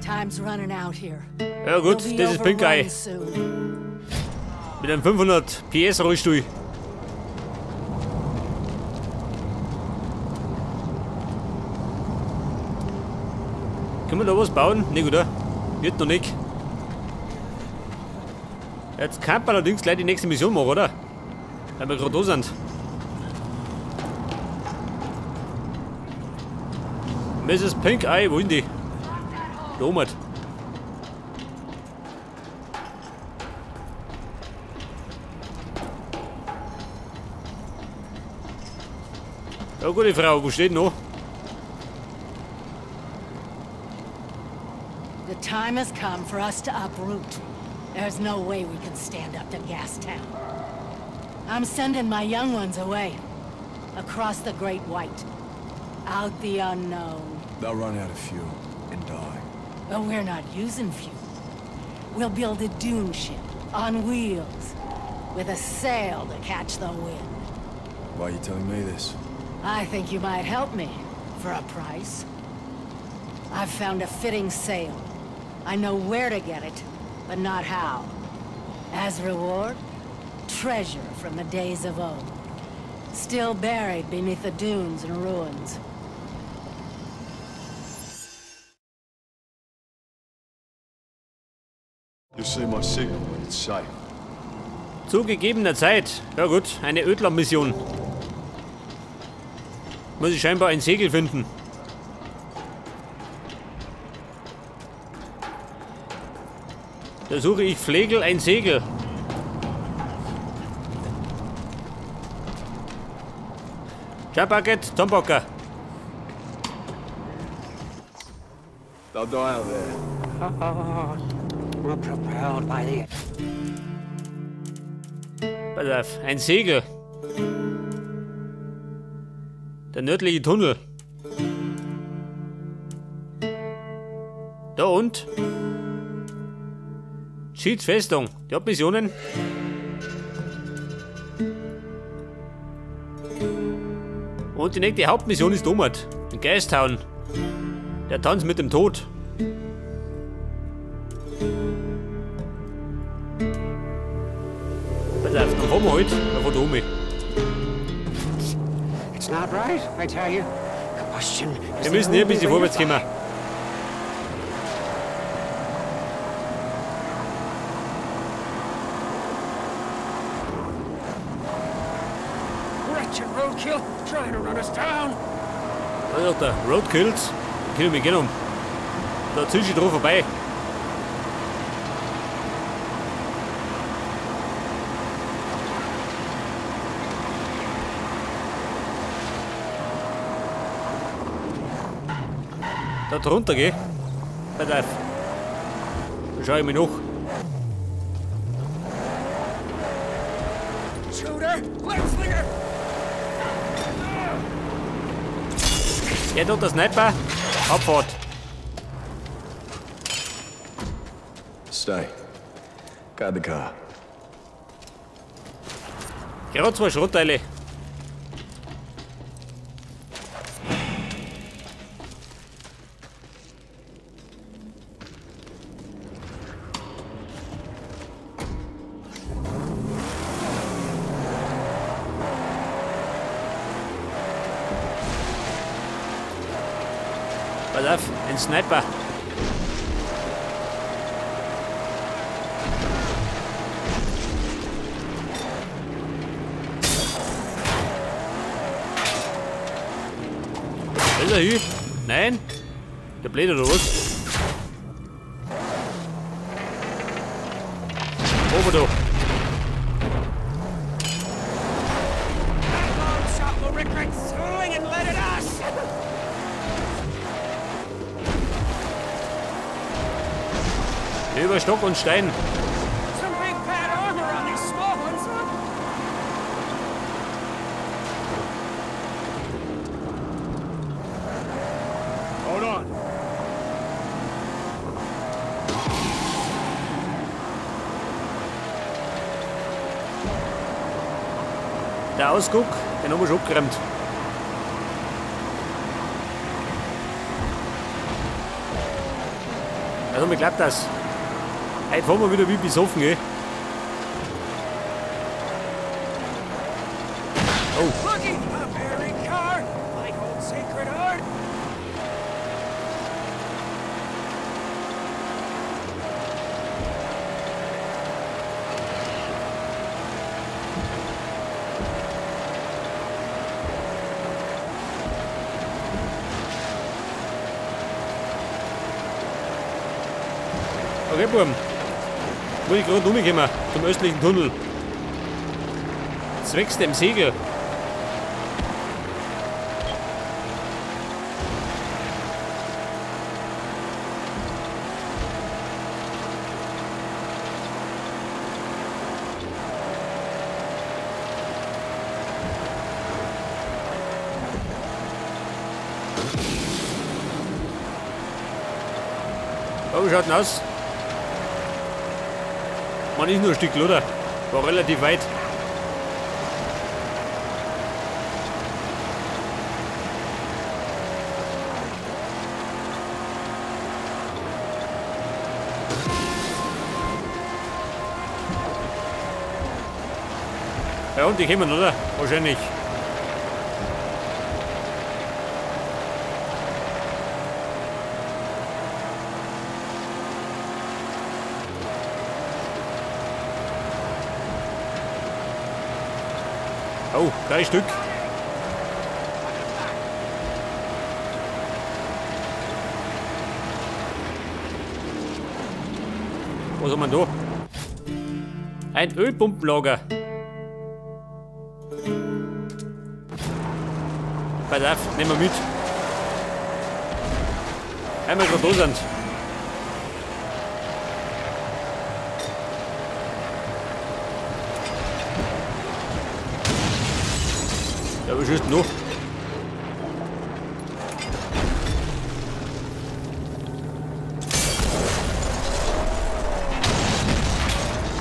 Time's running out here. Ja gut, das ist Pink Eye. Mit einem 500 PS Rollstuhl. Können wir da was bauen? Ne, oder? Wird noch nicht. Jetzt kann man allerdings gleich die nächste Mission machen, oder? Weil wir gerade da sind. Mrs. Pink Eye, wo ist die? Da oben. Ja, gute Frau, wo steht noch? The time has come for us to uproot. There's no way we can stand up to Gastown. I'm sending my young ones away. Across the Great White. Out the unknown. They'll run out of fuel and die. But we're not using fuel. We'll build a dune ship on wheels with a sail to catch the wind. Why are you telling me this? I think you might help me for a price. I've found a fitting sail. I know where to get it, but not how. As reward, treasure from the days of old. Still buried beneath the dunes and ruins. You'll see my signal when it's safe. Zu gegebener Zeit. Ja gut, eine Ödland-Mission. Muss ich scheinbar ein Segel finden. Da suche ich Flegel ein Segel. Jump-Bucket, Tombocker. They'll die out there. We're propelled by the... Pass auf, ein Segel. Der nördliche Tunnel. Da und? Cheats Festung. Die hat Missionen. Und die nächste Hauptmission ist Domert. In Gastown. Der Tanz mit dem Tod. Pass auf, dann fahren wir halt. Dann fahren wir um. It's not right, I tell you. Combustion is Wir müssen hier ein bisschen vorwärts kommen. Wretched roadkill trying to run us down. Was ist der Roadkills? Kill mich gehen um. Da zieh ich drauf vorbei. Da drunter geh. Pass auf. Da schau ich mich noch. Shooter, Lenslinger. Ja, dort der Sniper. Abfahrt. Stay. Guard the car. Gerade zwei Schrottteile. Pass auf, ein Sniper. Ist er hier? Nein? Der Blöde oder was? Oben da. Über Stock und Stein. Hold on. Der Ausguck, den haben wir schon abgeräumt. Also mir glaubt das. Heute fahren wir wieder wie besoffen, gell? Oh. Okay, Buben. Muss ich gerade umkommen zum östlichen Tunnel. Zwecks dem Segel. Oh, wie schaut denn aus? Man ist nur ein Stück, oder? War relativ weit. Ja, und die kommen, oder? Wahrscheinlich. Oh, 3 Stück. Was haben wir da? Ein Ölpumpenlager. Pass auf, nehmen wir mit. Einmal gerade da sind. Ja, was ist denn noch?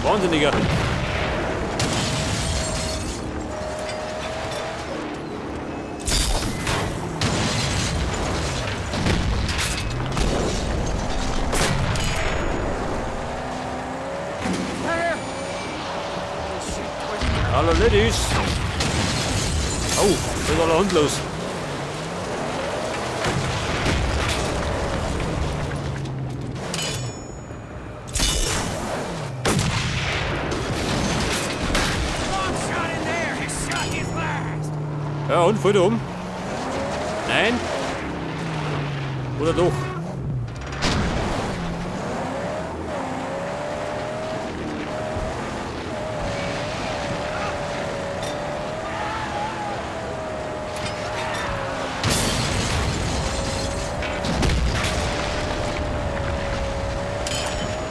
Wahnsinniger. Hallo Ladies. Oh, da ist aller Hund los. Ja, und voll da um. Nein. Oder doch?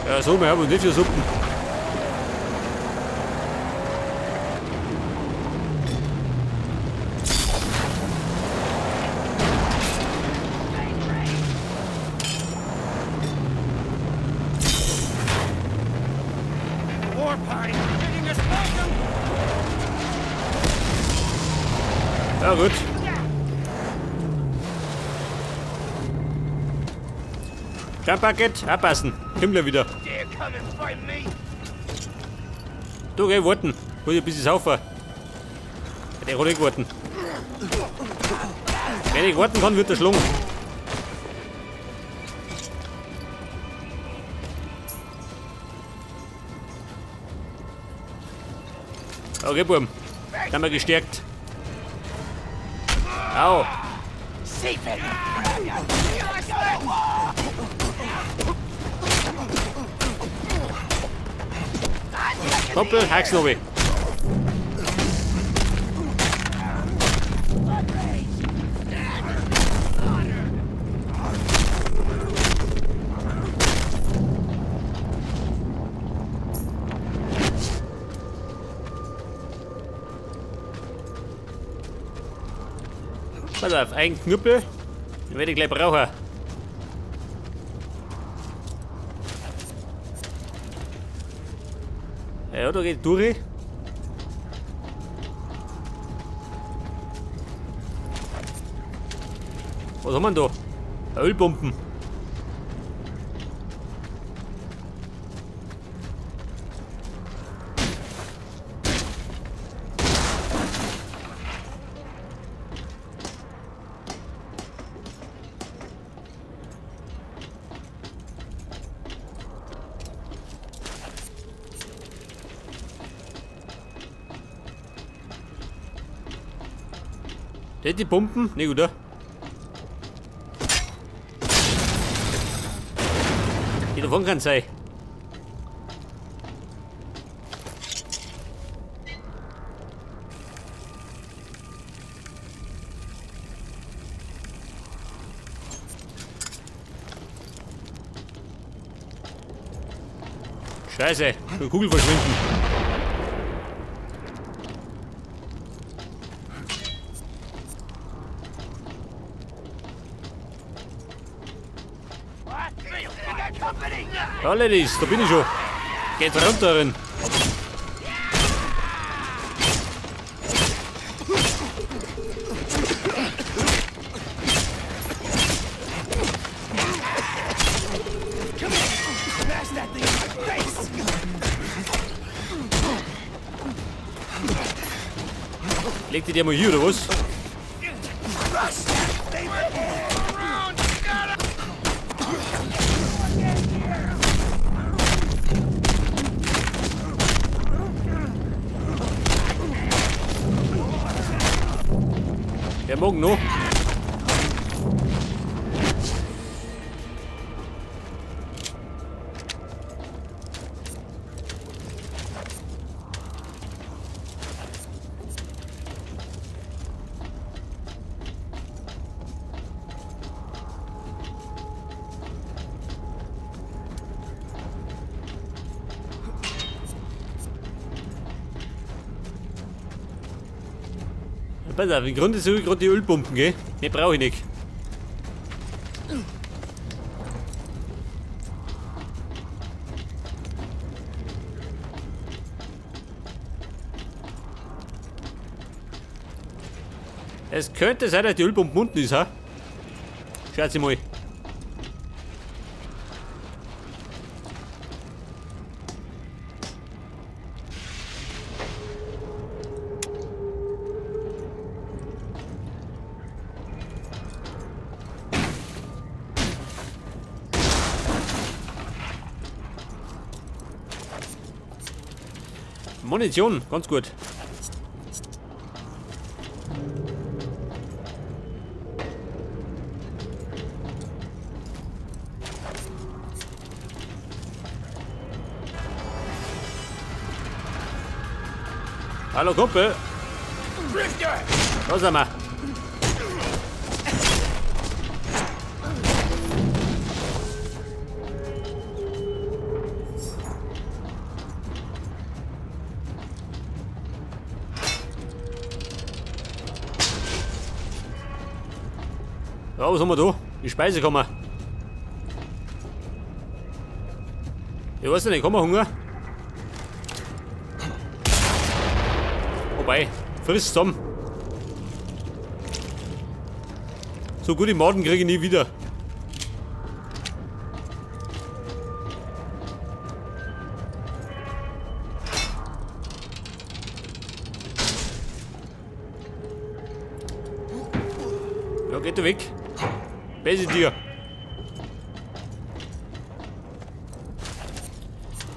Ja, so, wir haben nicht für Suppen. Ja, gut. Jump-Paket, abpassen. Himmler wieder. Du, geh warten. Muss ich ein bisschen saufen. Der hat nicht warten. Wenn ich warten kann, wird der schlungen. Okay, Buben. Dann haben wir gestärkt. Au. Koppel, Haxnobi. Pass auf, ein Knüppel, den werde ich gleich brauchen. Ja, da geht durch. Was haben wir denn da? Ölpumpen. Nicht die Pumpen? Nicht, oder? Die davon kann sein. Scheiße, die Kugel verschwinden. Ja, Ladies, da bin ich schon. Geht runter rein. Legt ihr die mal hier, oder was? Wer mag noch? Pass auf, im Grunde suche ich gerade die Ölpumpen, gell? Mehr brauche ich nicht. Es könnte sein, dass die Ölpumpe unten ist, ha? Schaut sie mal. Munition, ganz gut. Hallo Kumpel. Da sind wir. Ja, was haben wir da? Die Speisekammer. Ich weiß nicht, haben wir Hunger? Wobei, friss zusammen. So gute Maden kriege ich nie wieder. Ja, geht du weg. Besser dir.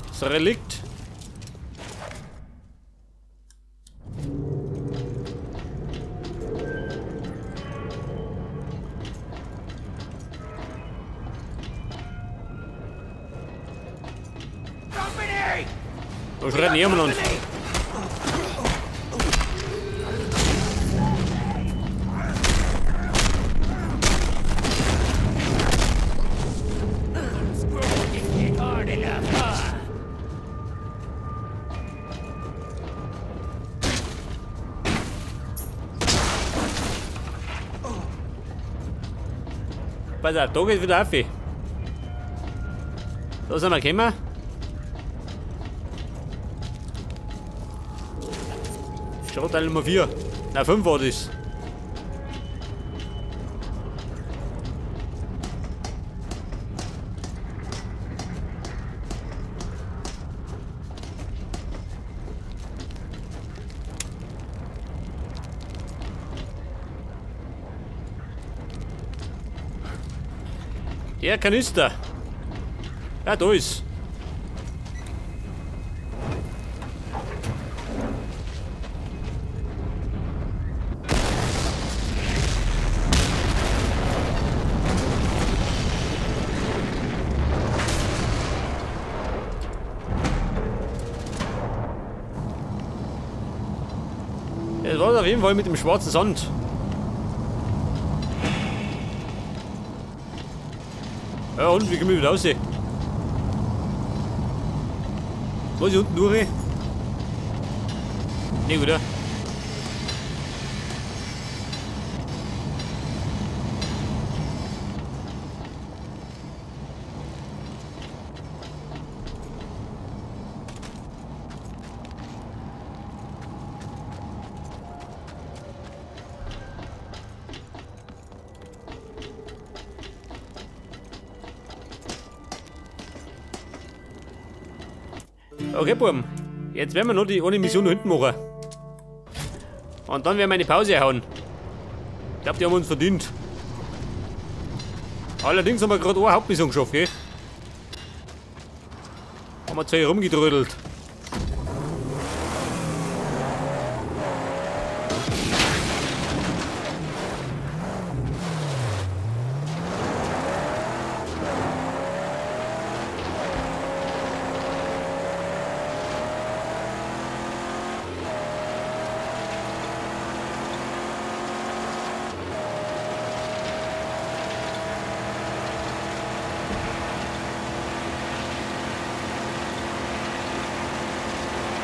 Das Relikt. Da schreit niemand. Pass auf, da geht wieder auf. Da sind wir gekommen. Schrotteil Nummer 4. Na, 5 war das. Der Kanister. Ja, da ist. war auf jeden Fall mit dem schwarzen Sand. Ja, und wie komme ich wieder raus? Was ist unten durch? Nee, oder? Okay, Buben. Jetzt werden wir noch die eine Mission da hinten machen. Und dann werden wir eine Pause hauen. Ich glaube, die haben wir uns verdient. Allerdings haben wir gerade eine Hauptmission geschafft, gell? Haben wir zwei rumgedrödelt.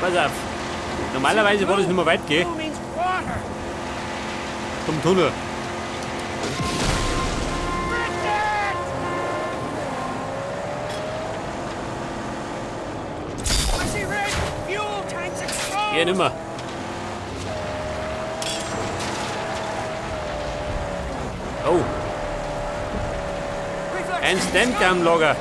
Pass auf. Normalerweise war das nicht mehr weit, gell? Zum Tunnel. Ja, nimmer. Oh. Ein Standgun-Lager.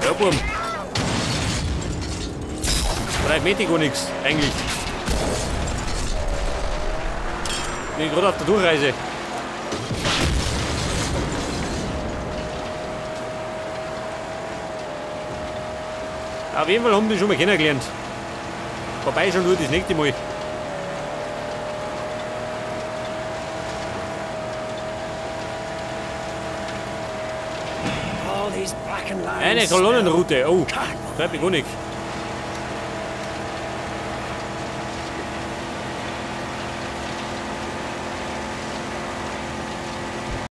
Ja, Buben. 3 Meter gar nichts, eigentlich. Bin gerade auf der Durchreise. Auf jeden Fall haben die schon mal kennengelernt. Vorbei schon nur das nächste Mal. Eine Kolonnenroute. Oh, bleibt mir gar nicht.